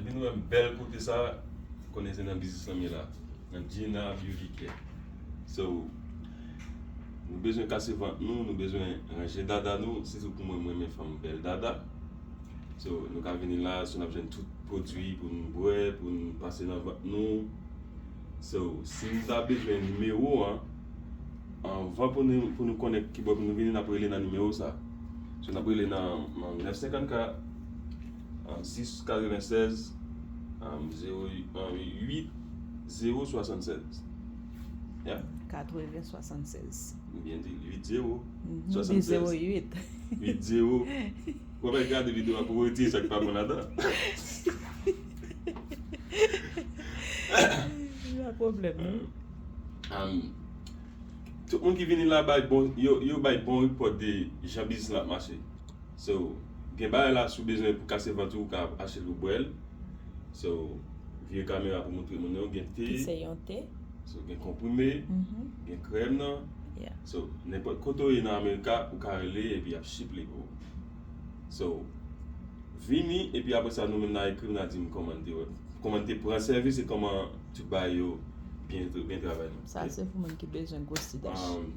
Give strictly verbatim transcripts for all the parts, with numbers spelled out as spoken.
Vin wè m bèl kote sa, konnen se nan biznis lan m ye la. Nan Gina Beauty Care. So, nou bezwen kase vant nou, nou bezwen ranje dada nou, sitou pou mwen, mwen renmen fanm bèl dada. So, nou ka vini la, si n ap jwenn tout pwodui pou nou bwè, pou nou pase nan vant nou. So, si nou ta bezwen nimewo an, anvan pou nou, pou nou konnen ki bò pou nou vini, n ap rele nan nimewo sa. So, n ap rele nan, nan nèf senkannkat, sis katrevennsèz, zewo, uit zewo swasannsèz. Yeah? Katreven swasannsèz. Byen di, uit zewo. Di zewo uit. Uit zewo. Ou pa gade videyo a pou retire sa ki pa bon ladan. Pa pwoblèm, non? Um, tout moun ki vini la bay bon, yo, yo bay bon repòt de jan biznis la ap mache. So, gen bagay la, si w bezwen pou kase vant ou, ou ka achte l ou bwè l. So, vire kamera pou montre moun yo, gen te. Ki se yon te. So, gen konprime, Mhm. gen krèm nan. Yeah. So, nenpòt kote w ye nan Amerika, ou ka rele epi y ap ship li pou ou. So, vini, epi apre sa, nou menm n a ekri m, n a di m kòman n te wè, kòman n te pran sèvis e kòman tout bagay yo byen, byen travay nan. Sa se pou moun ki bezwen gwosi dèch. Um,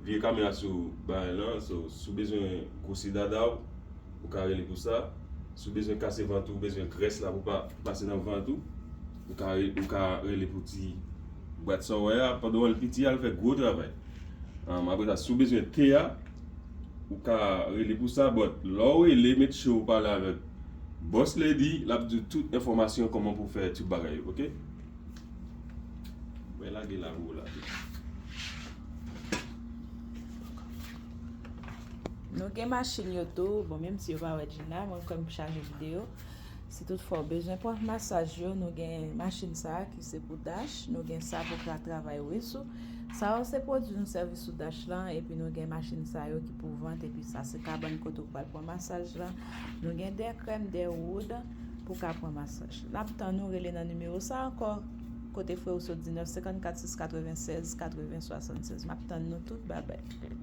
vire kamera sou bagay lan, so, si w bezwen gwosi dada w, ou ka rele pou sa. Si w bezwen kase vant ou, ou bezwen grès la pou pa pou pase nan vant ou, ou ka, re- ou ka rele pou ti bwat sa w wè a, pandan w wè l piti a, l fè gwo travay. Um, apre sa, si w bezwen te a, ou ka rele pou sa, but lè w rele, make sure w pale avèk boss lady, l ap di w tout enfòmasyon kòman pou fè tout bagay yo, oke? Mwen lage la pou w la. Nou gen machin yo tou, bon, menm si yo pa wè Gina, mwen kwè m chaje videyo. Si toutfwa w bezwen pran masaj yo, nou gen machin sa a ki se pou dach, nou gen sa pou ka travay wis ou. Sa yo se pwodui nou sèvi sou dach lan, epi nou gen machin sa yo ki pou vant, epi sa se kabann kote ou pral pran masaj lan. Nou gen de krèm, de woud pou ka pran masaj. N ap tann ou rele nan nimewo sa ankò. Kote frè ou sot di nèf senkannkat sis katrevennsèz katreven swasannsèz. M ap tann nou tout, babay.